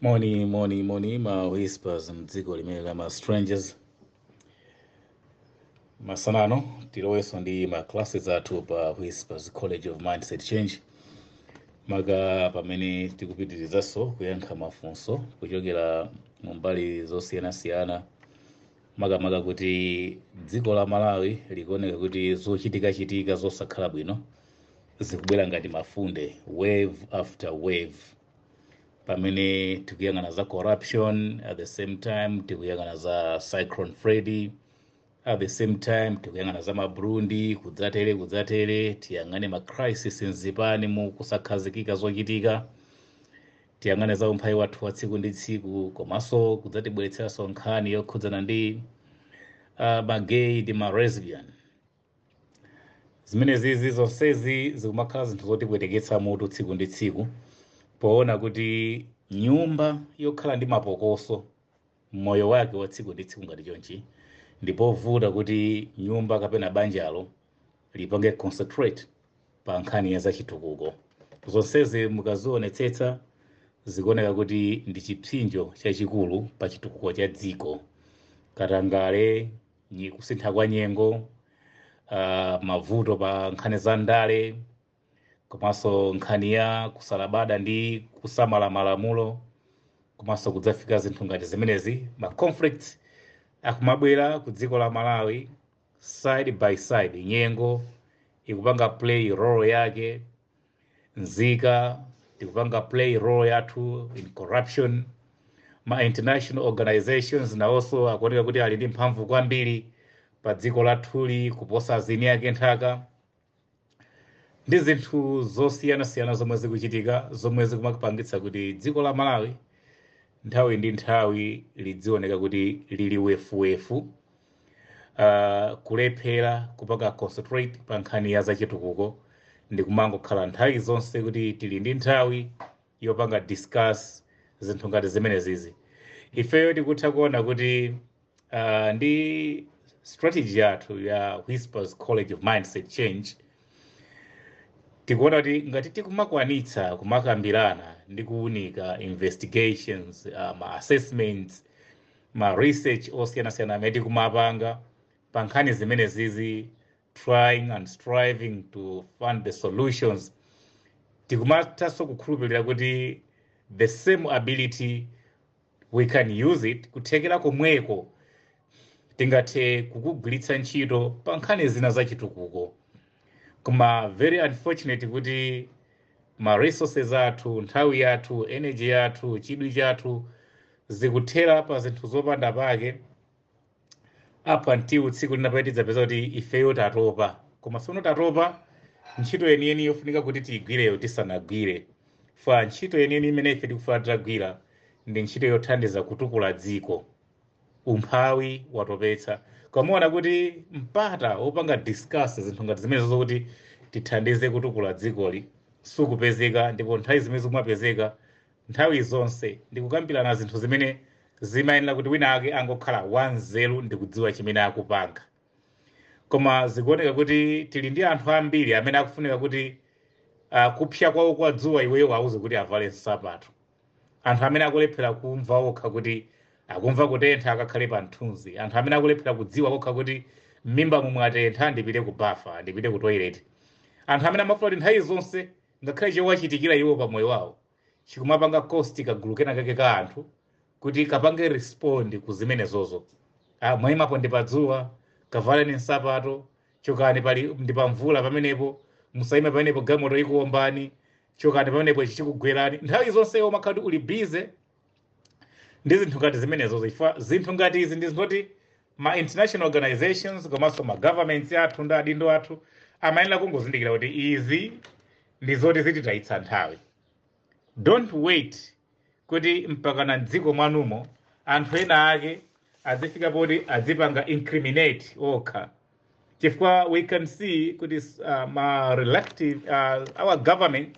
Moni, moni, moni, ma whispers mdziko limene la ma strangers. Masanano tilowenso ndi ma classes athu pa Whispers College of Mindset Change, maka pamene tikupitirizanso kuyankha mafunso kuchokera mu mbali zosiyanasiyana, makamaka kuti dziko la Malawi likuoneka kuti zochitikachitika zosakhala bwino zikubwera ngati mafunde, wave after wave, pamene tikuyang'ana za corruption, at the same time tikuyang'ana za Cyclone Freddy, at the same time tikuyang'ana za Maburundi, kudzatere kudzatere, tiyang'ane ma crisis mzipani mu kusakhazikika zochitika, tiyang'ane za umphawi wathu wa tsiku ndi tsiku, komanso kudzatibweretseranso nkhani yokhudzana ndi ma gay ndi ma lesbian. Zimene zizi zonsezi zikumakhala zinthu zotipweteketsa mutu tsiku ndi tsiku, poona kuti nyumba yokhala ndi mapokoso moyo wake wa tsiku ndi tsiku ngati chonchi, ndipovuta kuti nyumba kapena banjalo lipange concentrate pa nkhani ya zachitukuko. Zonsezi mukazionetsetsa, zikuoneka kuti ndi chipsinjo chachikulu pa chitukuko cha dziko. Katangale, kusintha kwa nyengo, mavuto pa nkhani za ndale, komanso nkhani ya kusalabada ndi kusamala malamulo, komanso kudzafika zinthu ngati zimenezi, ma conflicts akumabwera ku dziko la Malawi side by side. Nyengo ikupanga play role yake, nzika tikupanga play role yathu in corruption, ma international organizations nawonso akuoneka kuti ali ndi mphamvu kwambiri pa dziko lathuli kuposa zini yake nthaka, ndi zinthu zosiyanasiyana zomwe zikuchitika, zomwe zikumapangitsa kuti dziko la Malawi nthawi ndi nthawi lidzioneka kuti lili wefuwefu, kulephera kupanga concentrate pa nkhani ya zachitukuko, ndi kumangokhala nthawi zonse kuti tili ndi nthawi yopanga discuss zinthu ngati zimenezizi. Ifeyo tikutha kuona kuti ndi strategy yathu ya Whispers College of Mindset Change, tikuona kuti ngati tikumakwanitsa kumakambirana ndi kuwunika investigations, ma assessments, ma research osiyanasiyana amene tikumapanga pa nkhani zimenezizi, trying and striving to find the solutions, tikumathanso kukhulupirira kuti the same ability we can use it, kuthekera komweko tingathe kukugwiritsa ntchito pa nkhani zina zachitukuko. Koma very unfortunate kuti ma resources athu, nthawi yathu, energy yathu, chidwi chathu zikuthera pa zinthu zopanda pake, up until tsiku lina pamene tidzapeza kuti ifeyo tatopa. Koma tsono tatopa ntchito yeniyeni yofunika kuti tiyigwireyo tisanagwire. Fa ntchito yeniyeni imene ife tikufuna titagwira ndi ntchito yothandiza kutukula dziko. Umphawi watopetsa. Kamaona kuti mpata wopanga discuss zinthu ngati zimenezo zokuti tithandize kutukula dzikoli sukupezeka, ndipo nthawi zimene zikumapezeka nthawi zonse ndikukambirana zinthu zimene zimayenera kuti wina ake angokhala wanzeru ndi kudziwa chimene akupanga. Koma zikuoneka kuti tili ndi anthu ambiri amene akufunika kuti kupsa kwawo kwa dzuwa iweyo wauze kuti avale nsapato, anthu amene akulephera kumva okha kuti akumva kutentha akakhale pa mthunzi, anthu amene akulephera kudziwa okha kuti m'mimba momwe atentha, ndipite ku bafa, ndipite ku toilet, anthu amene amafuna kuti nthawi zonse ngakhale chowachitikira iwo pa moyo wawo chikumapanga cost kagulu kena kake ka anthu kuti kapange respond ku zimenezozo. Ah, mwayimapo ndi padzuwa, kavaleni nsapato, chokani, pali ndi pamvula pamenepo, musayime pamenepo, galimoto ikuwombani, chokani pamenepo, ichi chikugwerani. Nthawi zonse umakhala kuti uli busy ndi zinthu ngati zimenezo, chifukwa zinthu ngati izi ndi zinthu zoti ma international organizations komanso ma governments athu ndi adindo athu amayenera kungozindikira kuti izi ndi zoti zititayitsa nthawi. Don't wait kuti mpakana mdziko mwanumo anthu ena ake azifika poti azipanga incriminate okha, chifukwa we can see kuti ma reluctive, our government,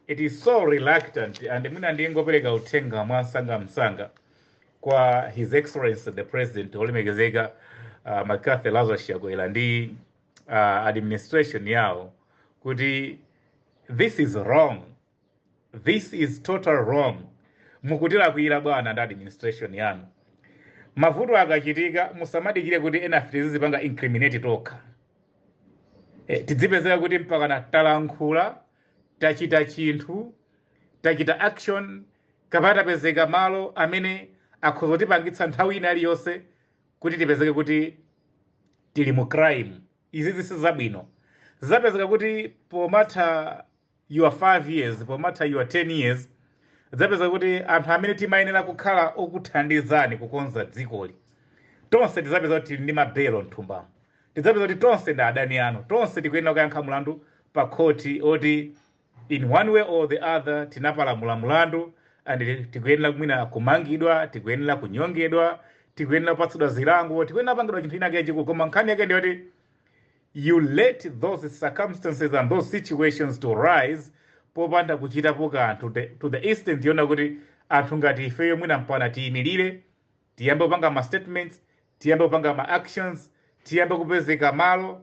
it is so reluctant. And mwina ndingopereka uthenga mwansangamsanga kwa His Excellency the President olemekezeka McCarthy Lazarus Chakwera ndi administration yawo kuti this is wrong, this is total wrong. Mukutilakwira bwana ndi administration yanu. Mavuto akachitika, musamadikire kuti ena tizizipanga incriminate tokha. Tidzipezeka kuti mpakana talankhula, tachita chinthu, tachita action, kapena tapezeka malo amene akhoza kutipangitsa nthawi ina iliyonse kuti tipezeke kuti tili mu crime. Izi si zabwino. Zapezeka kuti pomatha your 5 years, pomatha your 10 years, zapezeka kuti anthu amene timayenera kukhala okuthandizani kukonza dzikoli, tonse tidzapeza kuti tili ndi mabelo mthumbamo. Tidzapeza kuti tonse ndi adani anu, tonse tikuyenera kuyankha mulandu pa khoti oti in one way or the other tinapalamula mulandu and tikuyenera mwina kumangidwa, tikuyenera kunyongedwa, tikuyenera kupatsidwa zilango, tikuyenera kupangidwa chinthu china chachikulu. Koma nkhani yake ndiyoti you let those circumstances and those situations to rise popanda kuchitapo kanthu to the extent yona kuti anthu ngati ifeyo mwina mpana tiyimirire, tiyambe kupanga ma statements, tiyambe kupanga ma actions, tiyambe kupezeka malo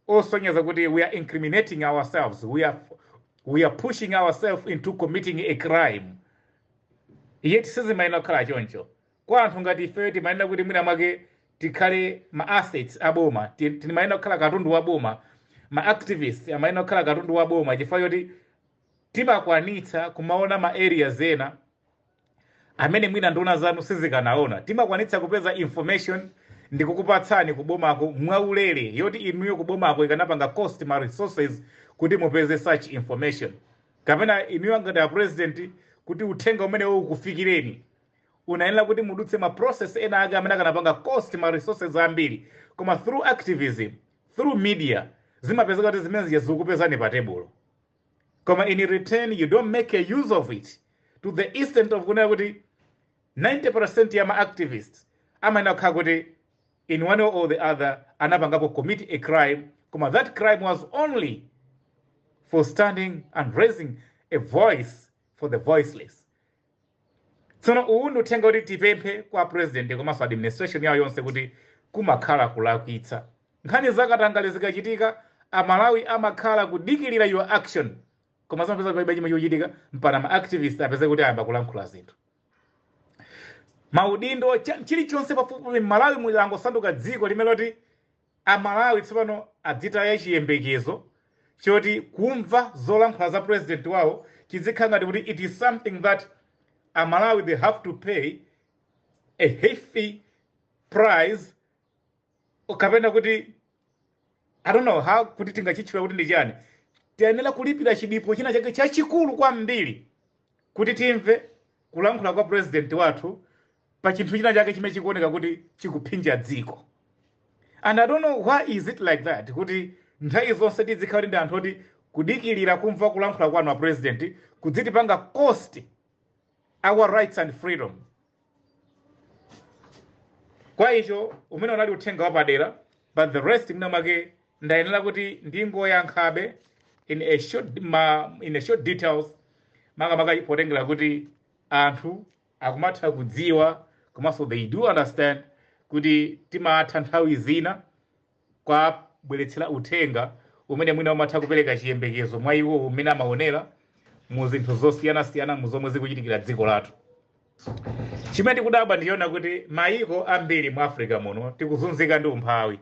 osonyeza kuti we are incriminating ourselves, we are pushing ourselves into committing a crime. Yet sizimayenera kukhala choncho. Kwa anthu ngati ifeyo, timayenera kuti mwina mwake tikhale ma assets aboma, timayenera kukhala katundu wa boma. Ma activists amayenera kukhala katundu wa boma chifukwa choti timakwanitsa kumaona ma areas ena amene mwina nduna zanu sizikanaona. Timakwanitsa kupeza information ndikukupatsani kubomako mwaulere, yoti inuyo kubomako ikanapanga cost ma resources kuti mupeze such information, kapena inuyo ngati a president kuti uthenga umene ukufikireni unayenera kuti mudutse ma process ena ake amene akanapanga cost ma resources ambiri. Koma through activism, through media, zimapezeka kuti zimene zija zikupezani pa tebulo, koma in return you don't make a use of it to the extent of kunena kuti 90% ya ma activists amayenera kukhala kuti in one way or the other anapangapo commit a crime, koma that crime was only for standing and raising a voice for the voiceless. Tsono uwu ndi uthenga kuti tipemphe kwa president komanso administration yawo yonse kuti kumakhala kulakwitsa. Nkhani zakatangale zikachitika, Amalawi amakhala kudikirira your action, koma zamapeza palibe chimwe chikuchitika mpaka ma activist apeze kuti ayamba kulankhula zinthu. Maudindo, chilichonse pafupifupi Malawi mulangosanduka dziko limene loti Amalawi tsopano adzitaya chiyembekezo choti kumva zolankhula za president wawo chizikhala ngati kuti it is something that Amalawi they have to pay a hefty price, kapena kuti I don't know how kuti tingachitchula kuti ndi chani, tiyenera kulipira chidipo china chake chachikulu kwambiri kuti timve kulankhula kwa president wathu pa chinthu china chake chimene chikuoneka kuti chikuphinja dziko. And I don't know why is it like that, kuti nthawi zonse tizikhala kuti ndi anthu oti kudikirira kumva kulankhula kwanu a president kudzitipanga cost our rights and freedom. Kwa icho umene unali uthenga wapadera, but the rest mwina mwake ndayenera kuti ndingoyankhabe in a short details, makamaka potengera kuti anthu akumatha kudziwa komanso they do understand kuti timatha nthawi zina kwabweretsera uthenga umene mwina umatha kupereka chiyembekezo mwa iwo umene amaonera mu zinthu zosiyanasiyana mu zomwe zikuchitikira dziko lathu. Chimene tikudabwa ndichiona kuti mayiko ambiri mu Africa muno tikuzunzika ndi umphawi,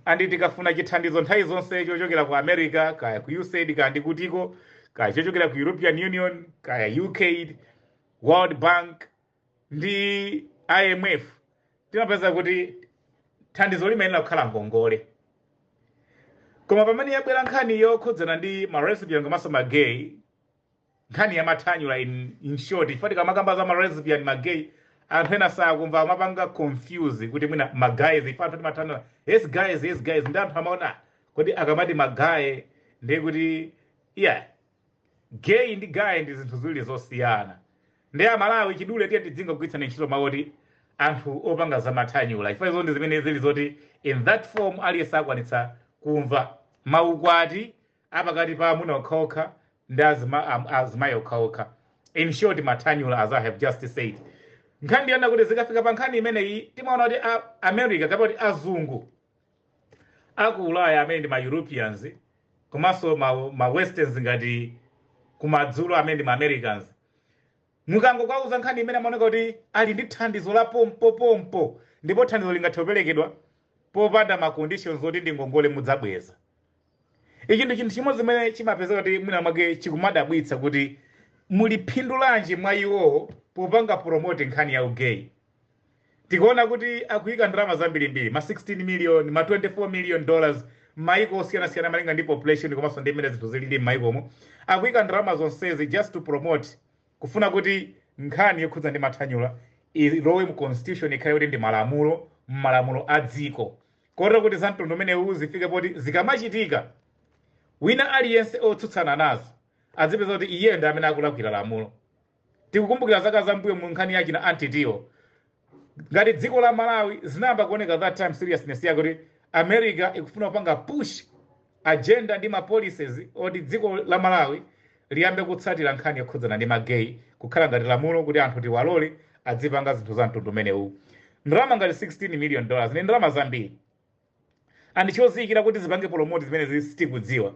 and tikafuna chithandizo nthawi zonse chochokera ku America, kaya ku USAID, kaya ndi kutiko, kaya chochokera ku European Union, kaya UK, World Bank ndi IMF, timapeza kuti thandizo limayenera kukhala ngongole. Koma pamene yabwera nkhani yokhudzana ndi ma lesbian komanso ma gay, nkhani ya mathanyula in short, chifukwa tikamakamba za ma lesbian, ma gay, anthu ena sakumva, amapanga confuse kuti mwina ma guys, ife anthu timathanyula, yes guys, yes guys, ndi anthu amaona, "Ah, kodi akamati ma guy ndiye kuti yeah, gay ndi guy ndi zinthu ziwiri zosiyana." Ndi Amalawi chidule tiye tidzingogwiritsana ntchito mawu oti anthu opanga zamathanyula, chifukwa izo ndi zimene zili zoti in that form aliyense akwanitsa kumva. Maukwati apakati pa amuna okhaokha ndi azimayi okhaokha, in short mathanyula, as I have just said. Nkhani ndiyona kuti zikafika pa nkhani imeneyi, timaona kuti America kapena kuti azungu aku Ulaya amene ndi ma Europeans komanso ma Westerns ngati kumadzulo amene ndi ma Americans. Mukangokauza nkhani imene amaoneka kuti ali ndi thandizo la pompopompo, ndipo thandizo lingathe kuperekedwa popanda ma conditions oti ndi ngongole mudzabweza. Ichi ndi chinthu chimodzi chimene chimapezeka kuti mwina mwake chikumadabwitsa kuti muli phindu lanji mwa iwowo popanga promote nkhani ya ugay. Tikuona kuti akuyika ndalama zambirimbiri, ma 16 million, ma $24 million, maiko osiyanasiyana malinga ndi population komanso ndi mmene zinthu zilili m'maikomo. Akuyika ndalama zonsezi just to promote kufuna kuti nkhani yokhudza ndi mathanyula ilowe mu constitution, ikhale kuti ndi malamulo, m'malamulo a dziko, kotero kuti za mtundu umenewu zifike poti zikamachitika, wina aliyense otsutsana nazo azipeza kuti iye ndi amene akulakwira lamulo. Tikukumbukira zaka zambuyo mu nkhani yachina antitiwo, ngati dziko la Malawi zinayamba kuoneka that time seriousness yake kuti America ikufuna kupanga push agenda ndi ma policies oti dziko la Malawi liyambe kutsatira nkhani yokhudzana ndi magay, kukhala ngati lamulo kuti anthu tiwalole adzipanga zinthu za mtundu umenewu. Ndalama ngati $16 million ndi ndalama zambiri, and choziyikira kuti zipange promote zimene sitikudziwa.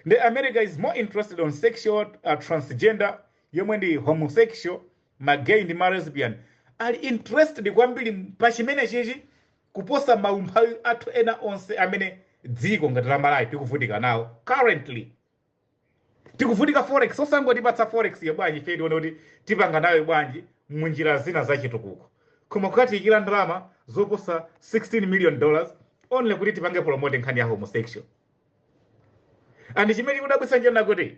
Ndi America is more interested on sexual transgender, yomwe ndi homosexual, magay ndi ma lesbian. Ali interested kwambiri pa chimene chichi kuposa maumphawi athu ena onse amene dziko ngati la Malawi tikuvutika nawo currently. Tikuvutika forex, osangotipatsa forex ya bwanji, ife tione kuti tipanga nayo bwanji munjira zina zachitukuko, koma kukatiyikira ndalama zoposa $16 million only kuti tipange promote nkhani ya homosexual. And chimene chikudabwitsa njena kuti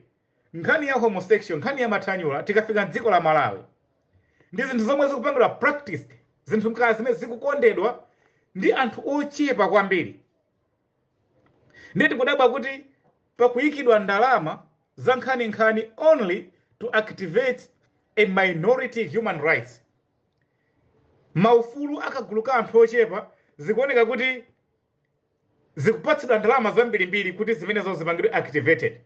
nkhani ya homosexual, nkhani ya mathanyula, tikafika mdziko la Malawi ndi zinthu zomwe zikupangidwa practiced, zinthu nkhala zimene zikukondedwa ndi anthu ochepa kwambiri. Ndiye tikudabwa kuti pakuyikidwa ndalama za nkhaninkhani only to activate a minority human rights, maufulu akagulu ka anthu ochepa. Zikuoneka kuti zikupatsidwa ndalama zambirimbiri kuti zimenezo zipangidwe activated,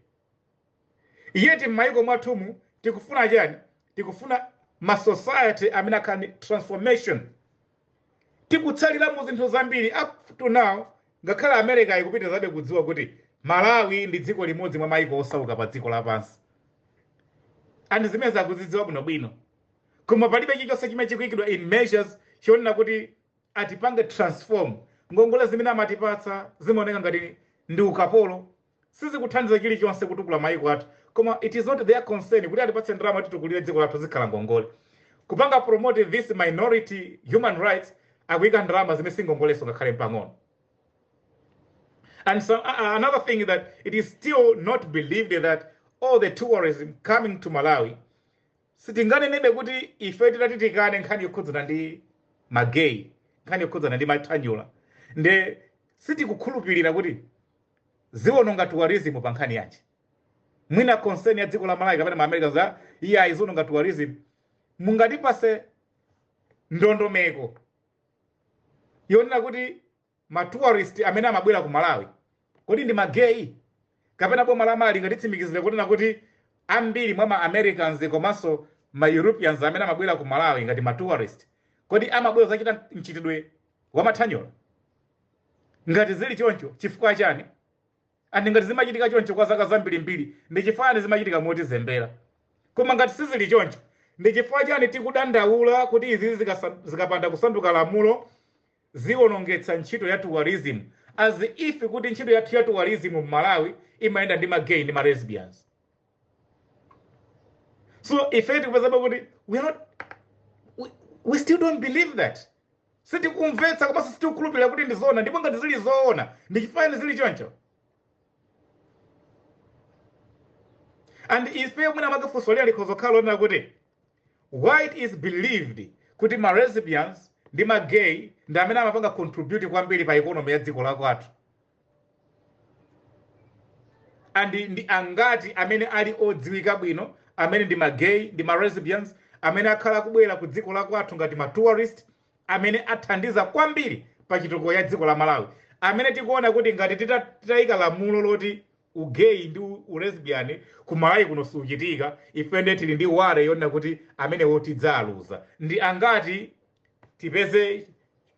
yet m'mayiko mwathumu tikufuna chani? Tikufuna ma society amene akhala ndi transformation. Tikutsalira mu zinthu zambiri up to now. Ngakhale America ikupitirizabe kudziwa kuti Malawi ndi dziko limodzi mwa mayiko osauka pa dziko lapansi, and zimene zakuzidziwa bwinobwino, koma palibe chilichonse chimene chikuyikidwa in measures chionena kuti atipange transform. Ngongole zimene amatipatsa zimaoneka ngati ndi ukapolo, sizikuthandiza chilichonse kutukula mayiko athu, koma it is not their concern kuti atipatse ndalama titukulire dziko lathu. Zikhala ngongole. Kupanga promote this minority human rights, akuyika ndalama zimene singongoleso ngakhale pang'ono. And so another thing, that it is still not believed that all the tourism coming to Malawi, sitinganenebe kuti ife titati tikane nkhani yokhudzana ndi magay, nkhani yokhudzana ndi mathanyula, nde sitikukhulupirira kuti ziwononga tourism pa nkhani yanji. Mwina concern ya dziko la Malawi kapena ma America za iya iziwononga tourism, mungatipase ndondomeko yonena kuti ma tourist amene amabwera ku Malawi kodi ndi magay? Kapena boma la Malawi lingatitsimikizire kunena kuti ambiri mwa ma Americans komanso ma Europeans amene amabwera ku Malawi ngati ma tourist, kodi amabwera zachita mchitidwe wa mathanyula? Ngati zili choncho, chifukwa chani? And ngati zimachitika choncho kwa zaka zambirimbiri, ndi chifukwa chani zimachitika motizembera? Koma ngati sizili choncho, ndi chifukwa chani tikudandaula kuti izi zikapanda kusanduka lamulo ziwonongetsa ntchito ya tourism, as if kuti ntchito yathu ya tourism m'Malawi imayenda ndi magay ndi ma lesbians? So ife tikupezabe kuti we are not we still don't believe that. Sitikumvetsa komanso sitikukhulupirira kuti ndi zoona. Ndipo ngati zili zoona, ndi chifukwa chani zili choncho? And ife mwina mwake funso lina likhoza kukhala lonena kuti why it is believed kuti ma lesbians ndi ma gay ndi amene amapanga contribute kwambiri pa economy ya dziko la kwathu, and ndi angati amene ali odziwika bwino amene ndi ma gay ndi ma lesbians amene akhala akubwera ku dziko la kwathu ngati ma tourist, amene athandiza kwambiri pa chitukuko ya dziko la Malawi, amene tikuona kuti ngati titayika lamulo loti ugay ndi ulesbian ku Malawi kuno suchitika, ife ndiye tili ndi worry yonena kuti amenewo tidzaluza? Ndi angati? Tipeze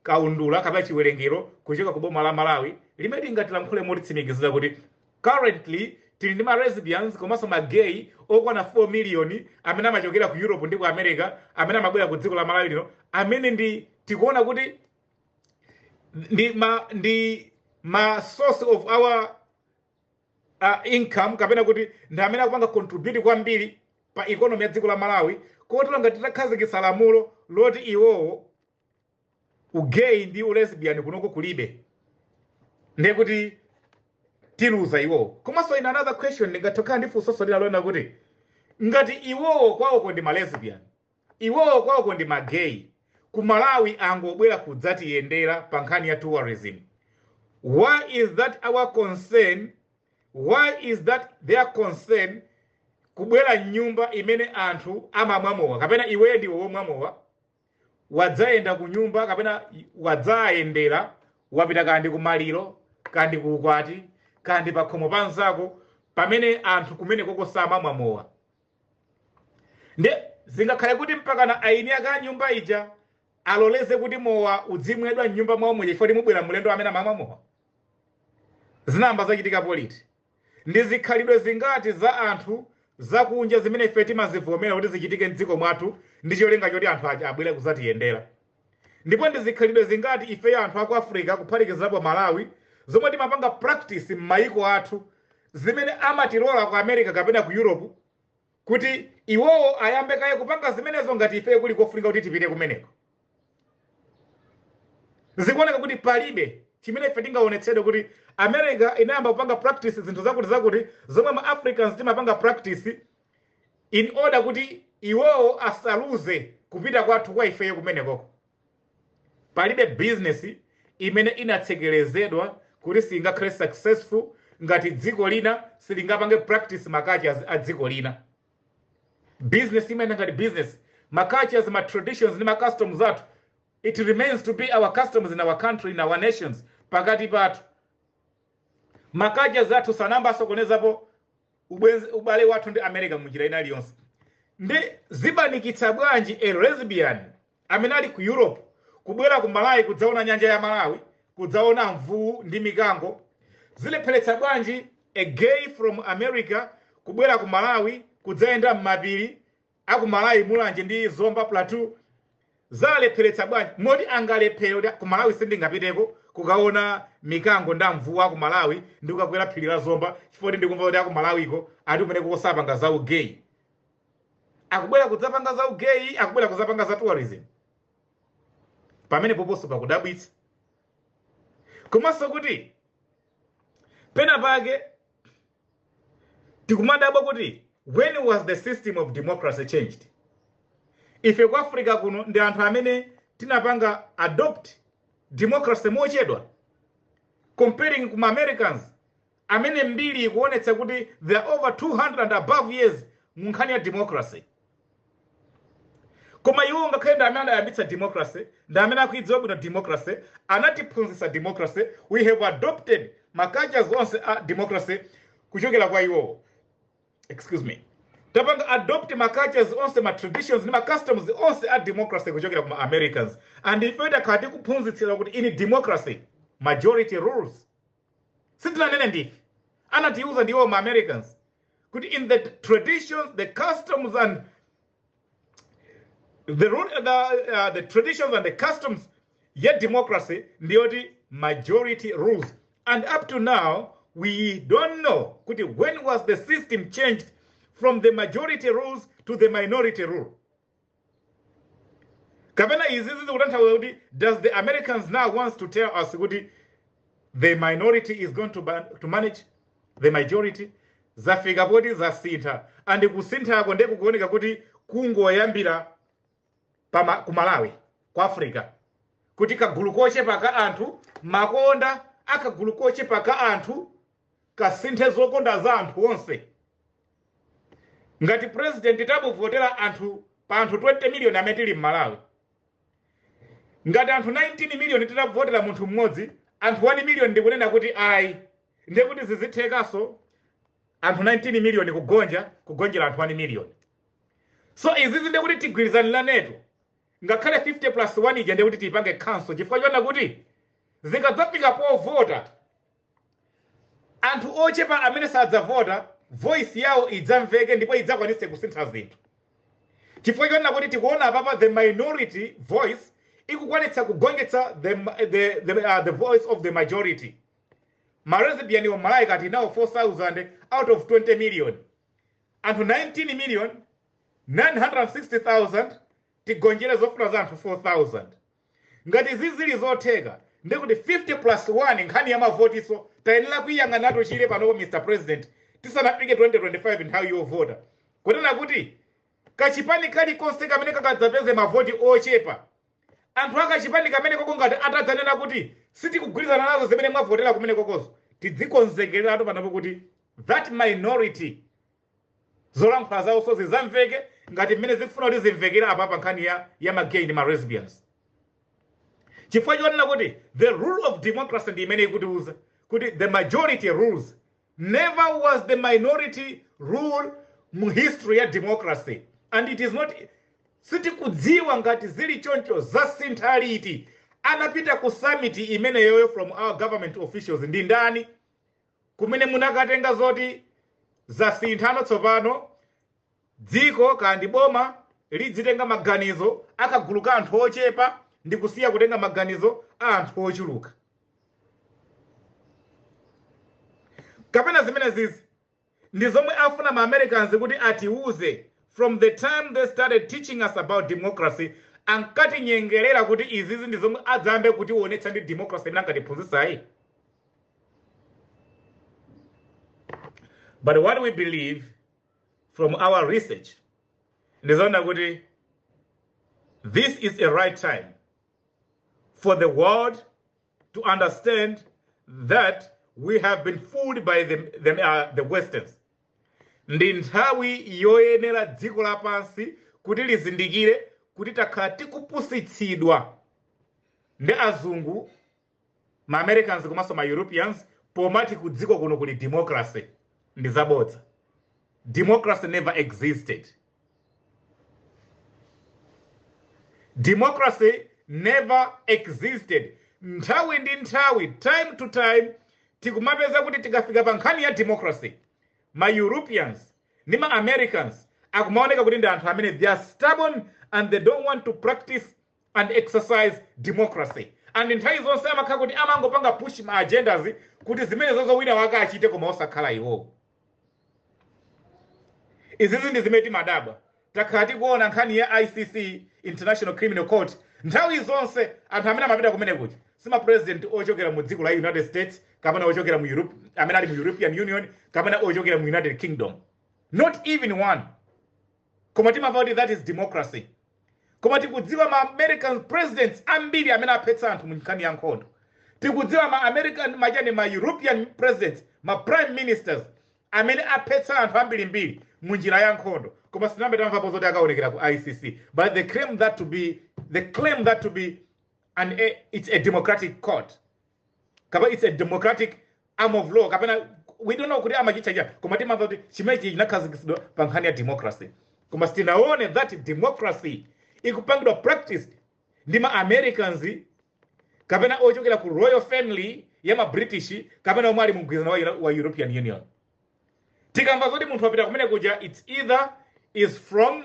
kaundula kapena chiwerengero kuchoka ku boma la Malawi limene lingatilankhule motitsimikizira kuti currently tikudziwa anthu otere ndi otere amene Tili ndi ma lesbians komanso ma gay okwana 4 million amene amachokera ku Europe ndi ku America, amene amabwera ku dziko la Malawi lino, amene ndi tikuona kuti ndi ma source of our income, kapena kuti ndi amene akupanga contribute kwambiri pa economy ya dziko la Malawi, kotero ngati titakhazikitsa lamulo loti iwowo ugay ndi ulesbian kunoko kulibe, ndiye kuti tiluza iwowo. Komanso in another question, ndingathe ndi funso lina lona kuti ngati iwowo kwawoko ndi malesbian, iwowo kwawoko ndi magay, ku Malawi angobwera kudzatiyendera pa nkhani ya tourism, why is that our concern? Why is that their concern, kubwera mnyumba imene anthu amamwamowa, kapena iweyo ndiwe womwamowa, wadzayenda ku nyumba kapena wadzayendera, wapita kandi kumaliro, kandi kuukwati, kandi pakhomo pa nzako, pamene anthu kumene koko samamwamowa? Nde zingakhale kuti mpakana aini ake a nyumba ija aloleze kuti mowa udzimwedwa mnyumba mwawo muja chifukwa mubwera mlendo amene amamwa mowa? Zinayamba zachitika politi? Ndi zikhalidwe zingati za anthu zakunja zimene ife timazivomera kuti zichitike mdziko mwathu ndi cholinga choti anthu aja abwere kudzatiyendera? Ndipo ndi zikhalidwe zingati ifeyo anthu aku Africa, kuphatikizapo Malawi, zomwe timapanga practice m'mayiko athu, zimene amatilola ku America kapena ku Europe kuti iwowo ayambe kaye kupanga zimenezo, ngati ifeyo kuli kofunika kuti tipite kumeneko? Zikuoneka kuti palibe chimene ife tingaonetsedwe kuti America inayamba kupanga practice zinthu zakuti zakuti zomwe ma Africans timapanga practice, in order kuti iwowo asaluze kupita kwathu kwa ifeyo kumenekoko. Palibe business imene inatsekerezedwa kuti singakhale successful ngati dziko lina silingapange practice ma cultures a dziko lina. Business imene ngati business, ma cultures, ma traditions ndi ma customs athu, it remains to be our customs in our country, in our nations, pakati pathu. Ma cultures athu sanamba asokonezapo ubwenzi, ubale wathu ndi America munjira ina iliyonse. Ndi zibanikitsa bwanji a lesbian amene ali ku Europe kubwera ku Malawi kudzaona nyanja ya Malawi, kudzaona mvuu ndi mikango? Zilepheretsa bwanji a gay from America kubwera ku Malawi kudzayenda m'mapiri aku Malawi, Mulanje ndi Zomba Plateau? Zalepheretsa bwanji moti angalephere kuti ku Malawi sindingapiteko kukaona mikango ndi mvuu aku Malawi ndi kukakwera phiri la Zomba chifukwa kuti ndikumva kuti aku Malawiko ati kumeneko kosapanga za ugay? Akubwera kudzapanga za ugay, akubwera kudzapanga za tourism. Pamene poponso pakudabwitsa. Komanso kuti pena pake tikumadabwa kuti when was the system of democracy changed? Ife ku Africa kuno ndi anthu amene tinapanga adopt democracy mochedwa, comparing kuma Americans amene mbiri ikuonetsa kuti they are over 200 and above years mu nkhani ya democracy. Koma iwo ngakhale ndi amene adayambitsa democracy, ndi amene akuidziwa bwino democracy, anatiphunzitsa democracy, we have adopted ma cultures onse a democracy kuchokera kwa iwowo, excuse me, tapanga adopt ma cultures onse, ma traditions ndi ma customs onse a democracy kuchokera kuma Americans, and ife takhala tikuphunzitsira kuti in democracy majority rules. Sitinanene ndife, anatiuza ndiwo ma Americans kuti in the traditions, the customs and the traditions and the customs ya democracy ndiyoti majority rules. And up to now we don't know kuti when was the system changed from the majority rules to the minority rule. Kapena izi zikutanthauza kuti does the Americans now wants to tell us kuti the minority is going to manage the majority? Zafika poti zasintha, and kusinthako ndiye kukuoneka kuti kungoyambira ku Malawi, ku Africa, kuti kagulu kochepa ka anthu, makonda akagulu kochepa ka anthu kasinthe zokonda za anthu onse. Ngati president tamuvotera anthu, pa anthu 20 million amene tili m'Malawi, ngati anthu 19 million titavotera munthu mmodzi, anthu 1 million ndikunena kuti ayi, ndiye kuti zizithekaso anthu 19 million kugonjera anthu 1 million. So izizi ndiye kuti tigwirizanilanetu, ngakhale 50 plus 1 ija ndiye kuti tiyipange cancel, chifukwa chona kuti zikadzafika povota, anthu ochepa amene sadzavota voice yawo idzamveke ndipo idzakwanitse kusintha zinthu, chifukwa chonena kuti tikuona apapa the minority voice ikukwanitsa kugonjetsa the voice of the majority. Ma lesbian omalayi kati nawo 4000 out of 20 million, anthu 19 million 960,000, tigonjere zofuna za anthu 4000? Ngati zizili zotheka, ndikuti 50 plus 1, nkhani ya mavotiso tayenera kuiyang'anatu chile panopo, Mr President, tisanafike 2025, nthawi yovota, kunena kuti kachipani kalikonse kamene kakadzapeze mavoti ochepa, anthu akachipani kamene koko ngati atadzanena kuti sitikugwirizana nazo zimene mwavotera kumene kokozo, tidzikonzekereratu panopo kuti that minority zolankhula zawo zidzamveke ngati mmene zikufuna kuti zimvekere apa pa nkhani ya ma gay ndi ma lesbians, chifukwa chonena kuti the rule of democracy ndi imene ikutiuza kuti the majority rules. Never was the minority rule mu history ya democracy, and it is not, sitikudziwa ngati zili choncho zasintha liti. Anapita ku summit imeneyoyo from our government officials ndi ndani, kumene munakatenga zoti zasinthano tsopano, dziko kandi boma lidzitenga maganizo akagulu ka anthu ochepa ndi kusiya kutenga maganizo a anthu ochuluka? Kapena zimene zizi ndi zomwe afuna ma Americans kuti atiuze? From the time they started teaching us about democracy, ankatinyengerera kuti izizi ndi zomwe adzayambe kutionetsa ndi democracy imene ankatiphunzitsayi. But what we believe from our research ndizoona kuti this is a right time for the world to understand that we have been fooled by the Westerns. Ndi nthawi yoyenera dziko lapansi kuti lizindikire kuti takhala tikupusitsidwa ndi azungu, ma Americans komanso ma Europeans, pomati ku dziko kuno kuli democracy. Ndi zabodza. Democracy never existed. Democracy never existed. Nthawi ndi nthawi, time to time, tikumapeza kuti tikafika pa nkhani ya democracy, ma Europeans ndi ma Americans akumaoneka kuti ndi anthu amene they are stubborn and they don't want to practice and exercise democracy, and nthawi zonse amakhala kuti amangopanga push ma agendas kuti zimene zozo wina wake achite koma osakhala iwowo. Izizi ndi zimene timadabwa. Takhala tikuona nkhani ya ICC, International Criminal Court, nthawi zonse anthu amene amapita kumene kuja sima president ochokera mu dziko la United States kapena ochokera mu Europe, amene ali mu European Union, kapena ochokera mu United Kingdom, not even one. Koma timamva kuti that is democracy. Koma tikudziwa ma American presidents ambiri amene aphetsa anthu mu nkhani ya nkhondo. Tikudziwa ma American, machani, ma European presidents, ma prime ministers amene aphetsa anthu ambirimbiri mu njira ya nkhondo, koma sinambe tamvapo zoti akaonekera ku ICC. But they claim that to be it's a democratic court kapena it's a democratic arm of law, kapena we don't know kuti amachitcha cha, koma timamva kuti chimenechi chinakhazikitsidwa pa nkhani ya democracy. Koma sitinaone that democracy ikupangidwa practiced ndi ma Americans kapena ochokera ku royal family ya ma British kapena omwe ali mu mgwirizano wa European Union. Tikamva zoti munthu wapita kumene kuja, it's either is from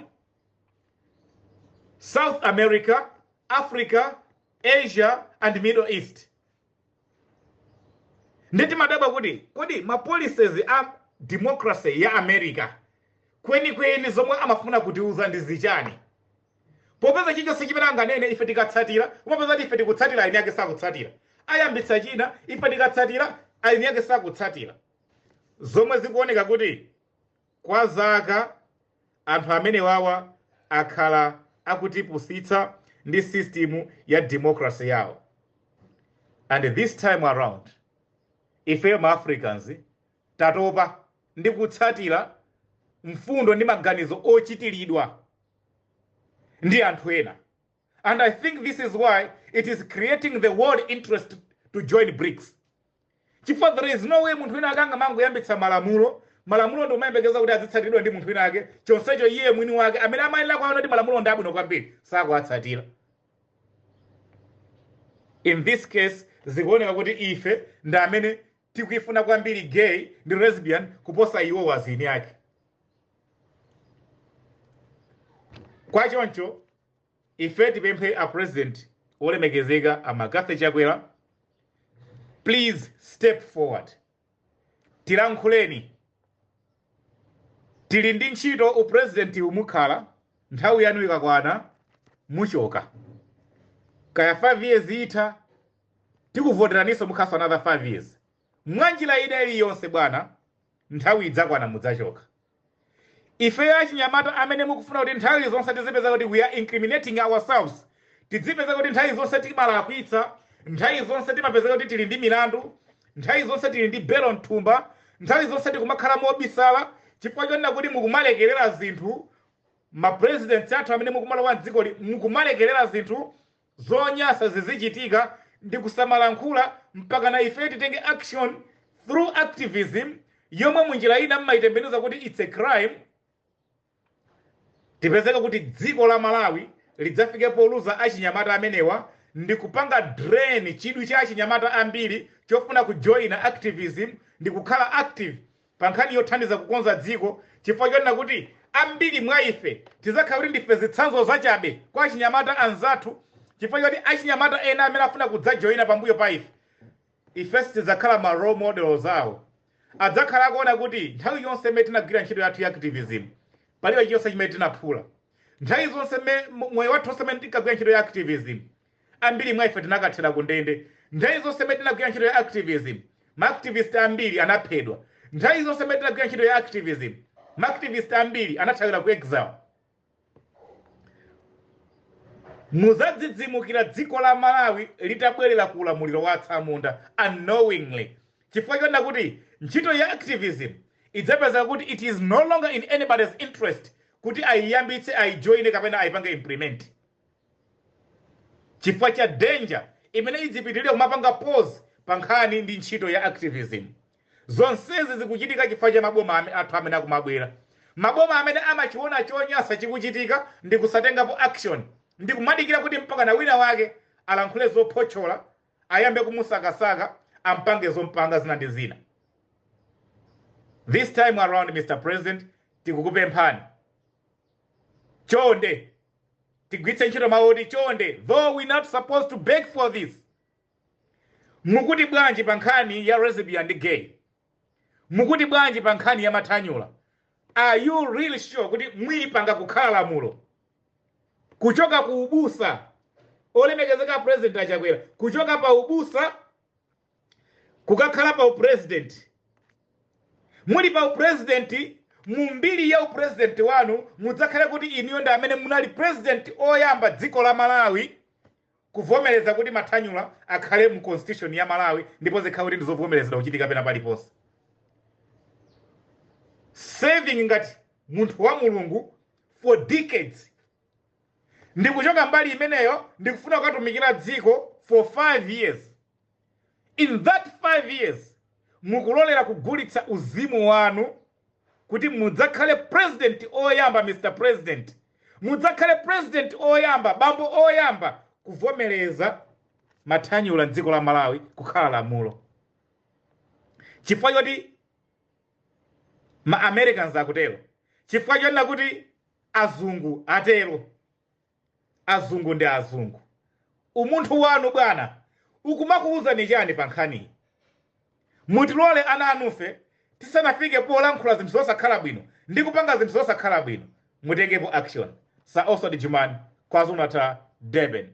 South America, Africa, Asia and Middle East. Ndi timadabwa kuti kodi ma policies a democracy ya America kwenikweni zomwe amafuna kutiuza ndi zichani, popeza chilichonse chimene anganene ife tikatsatira, umapeza kuti ife tikutsatira, aini ake sakutsatira. Ayambitsa china, ife tikatsatira, aini ake sakutsatira. Zomwe zikuoneka kuti kwa zaka anthu amene wawa akhala akutipusitsa ndi system ya democracy yawo. And this time around ifeyo ma Africans tatopa ndi kutsatira mfundo ndi maganizo ochitiridwa ndi anthu ena. And I think this is why it is creating the world interest to join BRICS, chifukwa there is no way munthu wina ake angamangoyambitsa malamulo, malamulo ndi kumayembekeza kuti azitsatiridwa ndi munthu wina ake, chonsecho iye mwini wake amene amayenera kuona kuti malamulo ndi abwino kwambiri sakuwatsatira. In this case zikuoneka kuti ife ndi amene Tikuifuna kwambiri gay ndi lesbian kuposa iwo wazini ake. Kwa choncho ife tipemphe a President olemekezeka a McCarthy Chakwera, please step forward, tilankhuleni. Tili ndi ntchito, upresident umukhala nthawi yanu ikakwana muchoka. Kaya 5 years itha, tikuvoteraninso, mukhaso another 5 years. Mwanjira ina iliyonse bwana, nthawi idzakwana mudzachoka. Ifeyo achinyamata amene mukufuna kuti nthawi zonse tizipeza kuti we are incriminating ourselves, tidzipeza kuti nthawi zonse timalakwitsa, nthawi zonse timapeza kuti tili ndi milandu, nthawi zonse tili ndi belo mthumba, nthawi zonse tikumakhala mobisala chifukwa chonena kuti mukumalekerera zinthu, mapresidents athu amene mukumalowa mdzikoli, mukumalekerera zinthu zonyasa zizichitika ndi kusamalankhula mpaka na ife titenge action through activism, yomwe munjira ina mmayitembenuza kuti it's a crime. Tipezeka kuti dziko la Malawi lidzafike poluza achinyamata amenewa ndi kupanga drain chidwi cha achinyamata ambiri chofuna kujoina activism ndi kukhala active pa nkhani yothandiza kukonza dziko, chifukwa chonena kuti ambiri mwa ife tidzakhala kuti ndife zitsanzo zachabe kwa achinyamata anzathu, chifukwa choti achinyamata ena amene afuna kudzajoina pambuyo pa ife, ife sitidzakhala ma role models awo. Adzakhala akuona kuti nthawi yonse imene tinagwira ntchito yathu ya activism palibe chiyonse chimene tinaphula. Nthawi zonse moyo wathu wonse imene tinkagwira ntchito ya activism, ambiri mwa ife tinakathera ku ndende. Nthawi zonse imene tinagwira ntchito ya activism, maactivist ambiri anaphedwa. Nthawi zonse imene tinagwira ntchito ya activism, maactivist ambiri anathawira ku exile. Muzadzidzimukira dziko la Malawi litabwerera ku ulamuliro wa atsamunda unknowingly, chifukwa chonena kuti ntchito ya activism idzapezeka kuti it is no longer in anybody's interest kuti ayiyambitse, ayijoine kapena ayipange implement, chifukwa cha danger imene idzipitirira kumapanga pause pa nkhani ndi ntchito ya activism. Zonsezi zikuchitika chifukwa cha maboma athu amene akumabwera, maboma amene amachiona chonyasa chikuchitika ndi kusatengapo action, ndi kumadikira kuti mpaka na wina wake alankhule zophotchola, ayambe kumusakasaka, ampange zompanga zina ndi zina. This time around, Mr President, tikukupemphani chonde, tigwiritse ntchito mawu oti chonde, though we not supposed to beg for this. Mukuti bwanji pa nkhani ya lesbian ndi gay? Mukuti bwanji pa nkhani ya mathanyula? Are you really sure kuti muyipanga kukhala lamulo? Kuchoka ku ubusa, olemekezeka President Achakwera, kuchoka pa ubusa kukakhala pa upresident, muli pa upresident, mu mbiri ya upresident wanu mudzakhale kuti inuyo ndi amene munali president oyamba dziko la Malawi kuvomereza kuti mathanyula akhale mu constitution ya Malawi, ndipo zikhale kuti ndizovomerezedwa kuchitika pena paliponse. Serving ngati munthu wa Mulungu for decades, ndikuchoka mbali imeneyo ndikufuna kukatumikira dziko for 5 years. In that 5 years mukulolera kugulitsa uzimu wanu kuti mudzakhale president oyamba, Mr President, mudzakhale president oyamba, bambo oyamba kuvomereza mathanyula mdziko la Malawi kukhala lamulo, chifukwa choti ma Americans akutero, chifukwa chonena kuti azungu atero. Azungu ndi azungu. Umunthu wanu bwana ukumakuwuzani chani pa nkhaniyi? Mutilole ana anufe tisanafike polankhula zinthu zosakhala bwino ndi kupanga zinthu zosakhala bwino, mutengepo action. Sir Oswald Jumani, KwaZulu Natal, Durban.